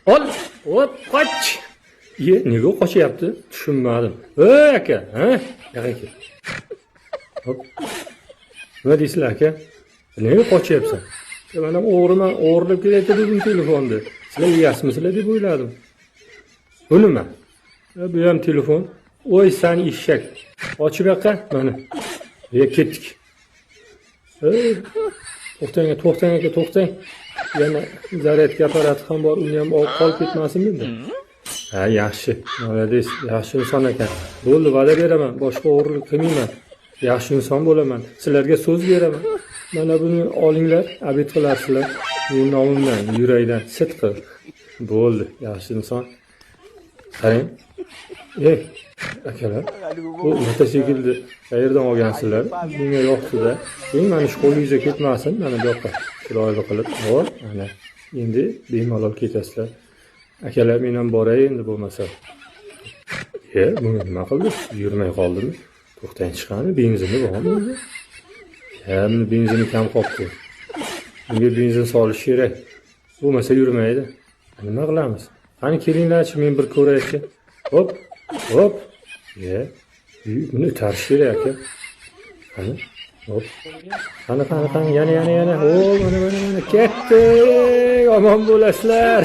Ol, hop, qoch. Iye, nega qochyapti? Tushunmadim. Ey aka, ha? Yoqqa kel. Hop. Nima deysizlar, aka? Nega qochyapsan? E, man ham o'g'riman, o'g'irlab kelyapti dedim telefonni. Sizlar egasmisizlar deb o'yladim. Bu nima? E, bu ham telefon. Oy, san eshak. Ochib yoqqa, mana. E, ketdik. Ey, to'xtang, to'xtang aka, to'xtang. Yana zaryadka apparati ham bor, uni ham olib qolib ketmasin endi. Ha, yaxshi. Молодец, yaxshi inson ekan. Bo'ldi, va'da beraman, boshqa o'g'irlik qilmayman. Yaxshi inson bo'laman. Sizlarga so'z beraman. Mana buni olinglar, обед qilarsizlar. Mening nomimdan, yurakdan, sidqi. Bo'ldi, yaxshi inson. Qarang. Ey, akalar, bu mototsiklni qayerdan olgansizlar? Menga yoqdi-da. Keyin mana shu qo'lingizga ketmasin, mana bu yoqqa chiroyli qilib, hop, mana endi bemalol ketasizlar. Akalar, men ham boray endi bo'lmasa. E, buni nima qildi? Yurmay qoldimi? To'xtang, chiqani, benzini bormi unda? Ha, buni benzini kam qolibdi. Bunga benzin solish kerak. Bo'lmasa yurmaydi. Nima qilamiz? Qani kelinglarchi, men bir ko'raychi. Hop, hop. Ye, buni itarish kerak, aka. Qani? Hop. Qani, qani, qani, yana, yana, yana. O, mana, mana, mana. Ketdik. Omon bo'lasizlar.